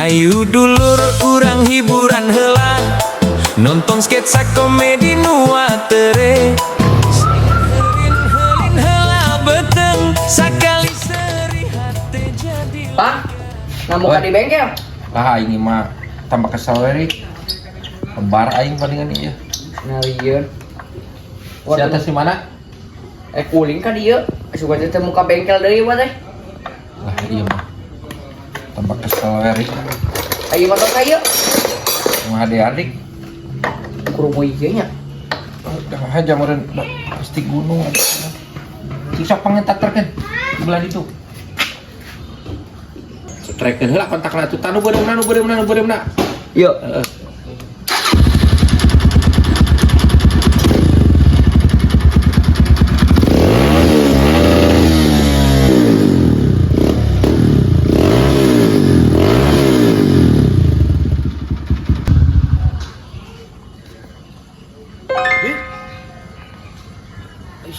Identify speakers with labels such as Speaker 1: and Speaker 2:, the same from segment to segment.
Speaker 1: Ayo dulur urang hiburan heula, nonton sketsa komedi nu atere. Heulin heula beuteung, sakali seri hate jadi.
Speaker 2: Pak, nggak buka
Speaker 3: Oi.
Speaker 2: di bengkel.
Speaker 3: Lah aing mah tambah kesel we, Rik. Lebar aing palingan ieu.
Speaker 2: Nah, iya.
Speaker 3: Si atas di mana?
Speaker 2: Eh, kuling kan dia. Suka teh muka bengkel deui mah teh.
Speaker 3: Lah iya mah. Tambah kesel we, Rik.
Speaker 2: Ayo motor kayu.
Speaker 3: Mah adik.
Speaker 2: Kurumu ieu nya.
Speaker 3: Udah aja meureun pasti gunung ada. Susah pangetatterkeun di belah ditu. Setrekeun heula kontakna tuh tanu beureumna nu beureumna nu beureumna.
Speaker 2: Yuk.
Speaker 3: Heeh.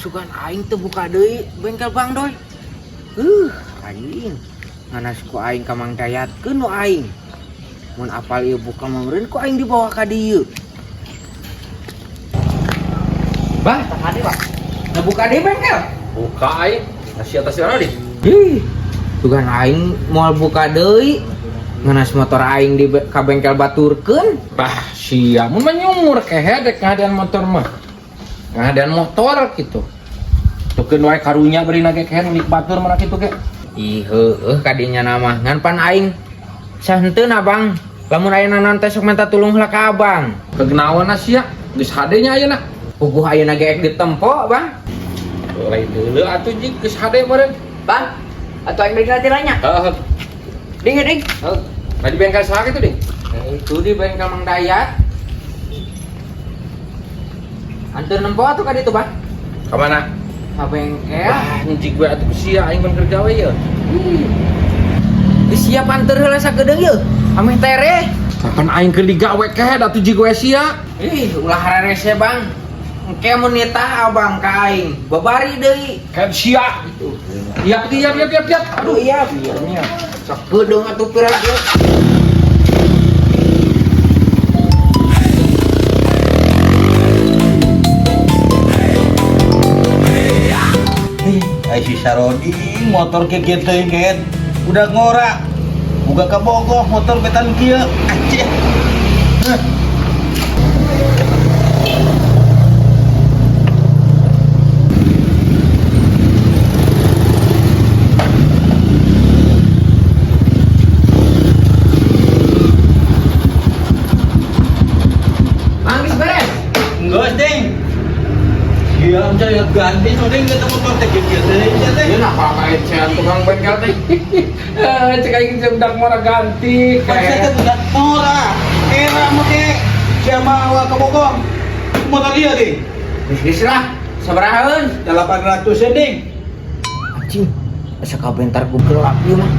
Speaker 2: Sugan aing teu buka deui bengkel Bang Doy. Aing. Nganas ku aing ka Mang Dayatkeun nu aing. Mun apal ieu buka mah meureun ku aing dibawa ka dieu.
Speaker 3: Bah,
Speaker 2: Tadi, Pak. Nah, buka deui bengkel.
Speaker 3: buka aing. Nah, si atas di mana, Dik?
Speaker 2: Ih, sugan aing moal buka deui. Nganas motor aing di ka bengkel baturkeun.
Speaker 3: Bah, sia mun mah nyumur kehe dek ngadean motor mah. Ngadean motor gitu. Tukeun wae karunya beri nage kehe milik batur mah kitu ge.
Speaker 2: Ih, heueuh kadinya nama ngan pan aing sahenteun abang. Lamun aya naon teh sok minta tulung heula ka abang.
Speaker 3: Kegenawan sia, geus hade nya ayeuna.
Speaker 2: Puguh ayeuna ge ek ditempo, Bang.
Speaker 3: Lain deuleu atuh jig geus hade meureun.
Speaker 2: Bang, atau aing beli tiranya?
Speaker 3: Heeh.
Speaker 2: Ding, ding.
Speaker 3: Heeh. Nah, di bengkel saha kitu, Ding?
Speaker 2: Itu di bengkel Mang Dayat. Antur nempo atuh ka ditu, Bang.
Speaker 3: Ka mana?
Speaker 2: Ka bengkel.
Speaker 3: Wah, nyijig we atuh sia aing mun kerja we ye.
Speaker 2: Geus siap antur heula sakedeung yeuh. Ameh tere.
Speaker 3: Kapan aing keur digawe kehe atuh jig we sia.
Speaker 2: Ih, ulah hararese, Bang. Engke mun nitah abang ka aing, babari deui.
Speaker 3: Kehe sia gitu. Iya, iya, iya, iya, iya.
Speaker 2: Aduh, iya.
Speaker 3: Iya nya.
Speaker 2: Sakedeung atuh pira ieu.
Speaker 4: Ai si Sarodi motor ke kieu teuing ket. Udah ngora. Buka ka Bogor motor betan kieu. Anjir. Heh.
Speaker 2: Mang geus beres.
Speaker 4: Geus ding. Iya, saya ganti so ding kita motor teh kieu teuing teh.
Speaker 2: Ieu nah kaecean tukang bengkel teh.
Speaker 3: Eh, cek aing geus udah mau ganti
Speaker 4: Kan saya
Speaker 3: kehe.
Speaker 4: teh udah ngora. Era make sia mawa ka Bogor. Motor ieu ding.
Speaker 2: Geus geus lah. Sabarahaeun?
Speaker 4: 800 ya ding.
Speaker 2: Anjing, asa kabentar ku gelap ieu mah.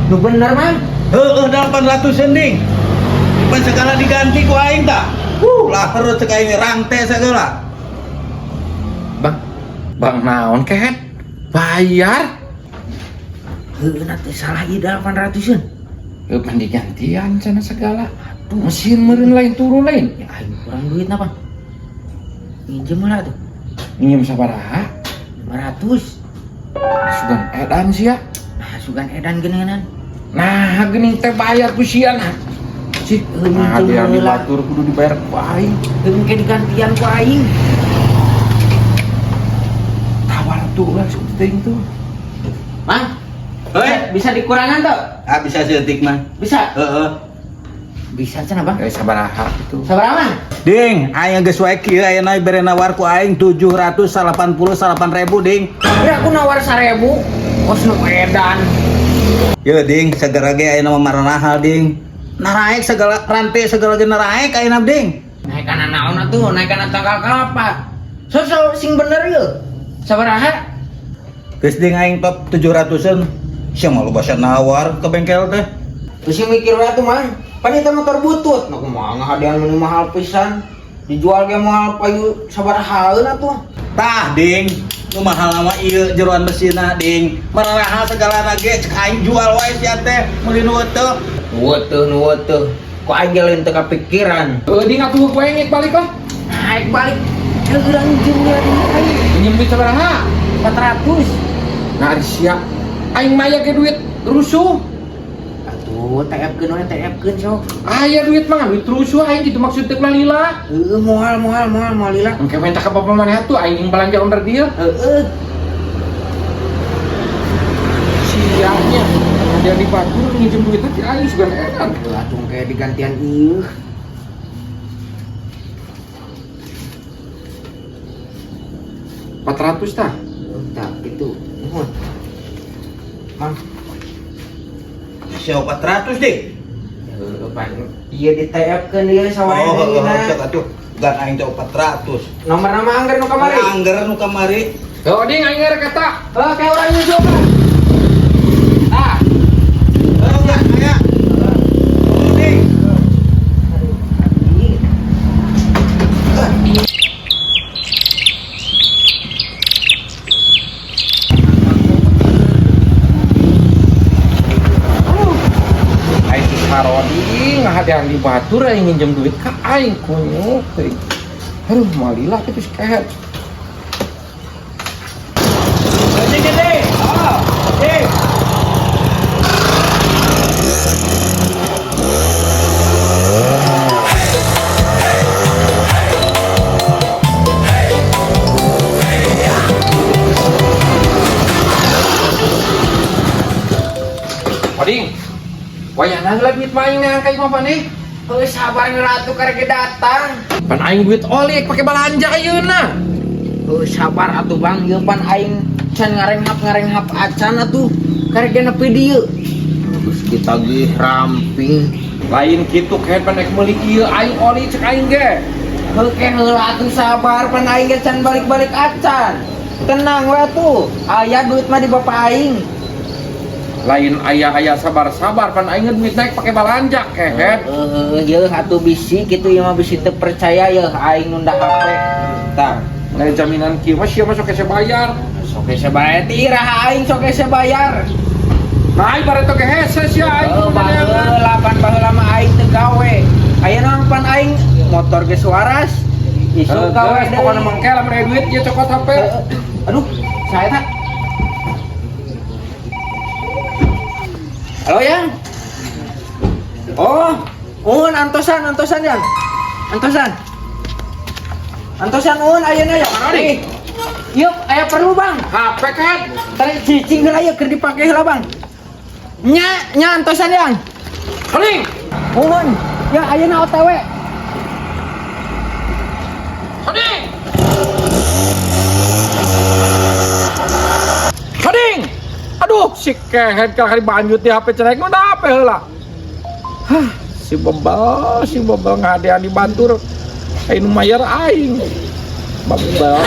Speaker 2: Nu bener, Mang.
Speaker 4: Heeh, 800 ding. Pan segala diganti ku aing tah. Lahar cek aing rangte segala.
Speaker 3: Bang, bang naon kehet? Bayar.
Speaker 2: Heueuh teh salah ieu 800-eun.
Speaker 3: Ya pan digantian cenah segala. Aduh, mesin meureun lain turun lain.
Speaker 2: Ya aing kurang duit na, Bang. Minjem lah tuh.
Speaker 3: Minjem sabaraha?
Speaker 2: 500.
Speaker 3: Sugan edan sia.
Speaker 2: Nah, sugan edan geuningan.
Speaker 3: Nah, geuning teh bayar ku sia nah. Cih,
Speaker 2: Heuh,
Speaker 3: nah
Speaker 2: minjem
Speaker 3: dia di
Speaker 2: heula.
Speaker 3: batur kudu dibayar ku aing.
Speaker 2: Heuh engke digantian ku aing.
Speaker 3: Tawar tuh lah teuing tuh.
Speaker 2: Mang,
Speaker 4: Hei.
Speaker 2: bisa dikurangan tuh?
Speaker 4: Ah bisa seeutik mah.
Speaker 2: Bisa.
Speaker 4: Heeh.
Speaker 2: Bisa cenah, Bang.
Speaker 3: Eh sabaraha gitu.
Speaker 2: Sabaraha, Mang?
Speaker 4: Ding, aing geus wae kieu ayeuna bere nawar ku aing 788.000 ding.
Speaker 2: Ya aku nawar 1000. Kos nu edan.
Speaker 4: Ye ding, segera ge ayeuna mah maranahal ding. Naraek segala rantai segala ge naraek ayeuna ding.
Speaker 2: Naik kana naon atuh, naik kana tangkal kelapa. So, so sing bener yeuh. Sabaraha?
Speaker 4: Geus ding aing top 700-eun. Sia mah loba nawar ke bengkel teh.
Speaker 2: Terus yang mikir we atuh, Mang. Pan eta motor butut. Nah kumaha ngahadean meuni mahal pisan. Dijual ge moal payu sabarahaeun atuh.
Speaker 4: Tah ding, nu mahal mah ieu jeroan mesinna ding. Maranahal segala ge cek aing jual wae sia teh meuli nu teu.
Speaker 2: Weutuh nu weutuh. Ku aing ge lain teu kapikiran.
Speaker 3: Heuh ding atuh ku aing balik lah.
Speaker 2: Naik balik. Heuh urang jeung aing.
Speaker 3: Pinjem duit sabaraha?
Speaker 2: 400.
Speaker 3: Nah ari sia. Aing mah aya ge duit rusuh.
Speaker 2: Atuh TF-keun we TF-keun sok.
Speaker 3: Aya duit mah duit rusuh aing gitu maksud teh ulah lila.
Speaker 2: Heueuh moal moal moal moal lila.
Speaker 3: Engke minta ka bapak maneh atuh aing jeung belanja onderdil.
Speaker 2: Heueuh.
Speaker 3: Sianya ada di batur nginjem duit teh aing sugan edan.
Speaker 2: Heuh atuh engke digantian ieu.
Speaker 3: 400 tah.
Speaker 2: Tah gitu. Nuhun. Mang,
Speaker 4: Sia 400 deh.
Speaker 2: heueuh pan ieu di TF-keun ieu sawae
Speaker 4: Oh,
Speaker 2: deui na.
Speaker 4: sok atuh. Gan aing teh 400.
Speaker 2: Nomor nama angger nu kamari.
Speaker 4: Angger nu kamari.
Speaker 3: Heuh ding aing ngerek eta.
Speaker 2: Heuh kayak urang nyusul Bang. Ah,
Speaker 4: Heuh, enggak, aya. Ding.
Speaker 2: aduh, anjing.
Speaker 3: Aing si Sarodi ngahadean di batur aing nginjem duit ka aing kunyuk teuing. Aduh moal lila kitu si kehet.
Speaker 4: Ding gede. Ah, ding.
Speaker 3: Oding. Wayahna heula duit mah aing neang ka imah maneh.
Speaker 2: Heuh sabar heula atuh karek datang.
Speaker 3: Pan aing duit oli pake balanja ayeuna.
Speaker 2: Heuh sabar atuh Bang, ieu pan aing can ngarenghap-ngarenghap acan atuh. Karek ge nepi dieu. Geus ditagih ramping.
Speaker 3: Lain kitu kehet pan rek meuli ieu aing oli cek aing ge.
Speaker 2: Heuh ke heula atuh sabar pan aing ge can balik-balik acan. Tenang we atuh, aya duit mah di bapak aing.
Speaker 3: Lain aya-aya sabar-sabar pan aing duit naik pake balanja kehet.
Speaker 2: Heuh yeuh atuh bisi kitu ieu mah bisi teu percaya yeuh aing nunda HP. Tah,
Speaker 3: Lain jaminan kieu mah sia mah sok hese bayar.
Speaker 2: sok hese bayar ti iraha aing sok hese bayar.
Speaker 3: Nah, aing bareto ge hese sia aing
Speaker 2: Oh,
Speaker 3: nu neangan.
Speaker 2: baheula pan baheula mah aing teu gawe. Ayeuna pan aing motor ge waras. Isuk gawe
Speaker 3: Geus
Speaker 2: deui.
Speaker 3: pokona mangke lamun aya duit ieu cokot HP.
Speaker 2: Aduh, saya tak. Halo yang. Oh, un antosan antosan yang. Antosan. Antosan un ayeuna ya.
Speaker 3: Mana nih?
Speaker 2: Yuk, aya perlu Bang.
Speaker 3: HP kehet.
Speaker 2: Tarik cicing heula ieu keur dipake heula Bang. Nya, nya antosan yang.
Speaker 3: Oding.
Speaker 2: Un, ya ayeuna OTW.
Speaker 3: Oding. Oding. Aduh, si kehet kali banjut di HP cenah nu HP heula. Hah, si bebel ngadean di batur. Aing nu mayar aing. Bebel.